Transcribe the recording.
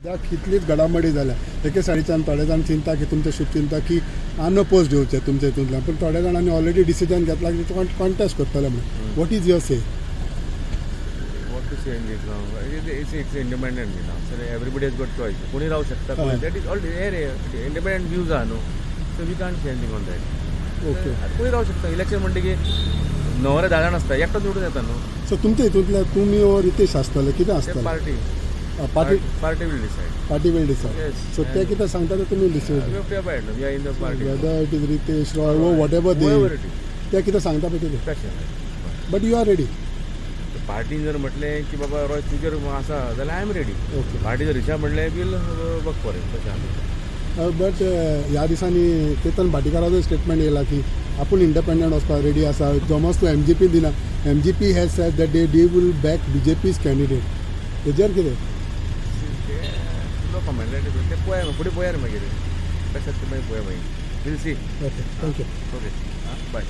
सद्याक कितलीच घडामोडी जाल्या. एके सायडीच्यान थोडे जाण चिंता की तुमचे शुभ चिंता की अनअपोज्ड येवचे तुमच्या हितूंतल्यान, पूण थोड्या जाणांनी ऑलरेडी डिसिजन घेतला की कॉन्टेस्ट करतले म्हणून. What is your say? What to say in this now? It's independent now. So everybody has got choice. कोणी राहू शकता. हय. That is all independent views आहा न्हू, so we can't say anything on that. कोणी राहू शकता. Election म्हणटकीर 9 वर 10 जाण आसता, एकटो निवडून येता न्हू. सो तुमच्या हितूंतल्या तुमी ओ रितेश आसतले, कितें ते आसतलें? Party. Party. Party will decide. Party will decide. Yes. So ते कितें सांगता ते तुमी decide. We have to abide. We are in the party. Whether it is Ritesh Roy or whatever they Whoever it is. ते कितें सांगता पळय कितें. तशें. But you are ready? पार्टीन जर म्हटलें की बाबा रॉय तुजेर आसा जाल्यार I am ready. Party जर रिशा म्हणलें, we'll work for it. तशें आसा. बट ह्या दिसांनी केतन भाटीकाराचो स्टेटमेंट येयला की आपूण इंडिपेंडंट वचपाक रेडी आसा. जोमोस तो एमजीपी दिना. MGP has said that they will back BJP's candidate. हेजेर कितें? ते नो कमेंट. ते पळया, फुडें पळया रे मागीर कशें आसता, मागीर पळया, मागीर we'll see. Okay, thank you. Okay, आं, बाय.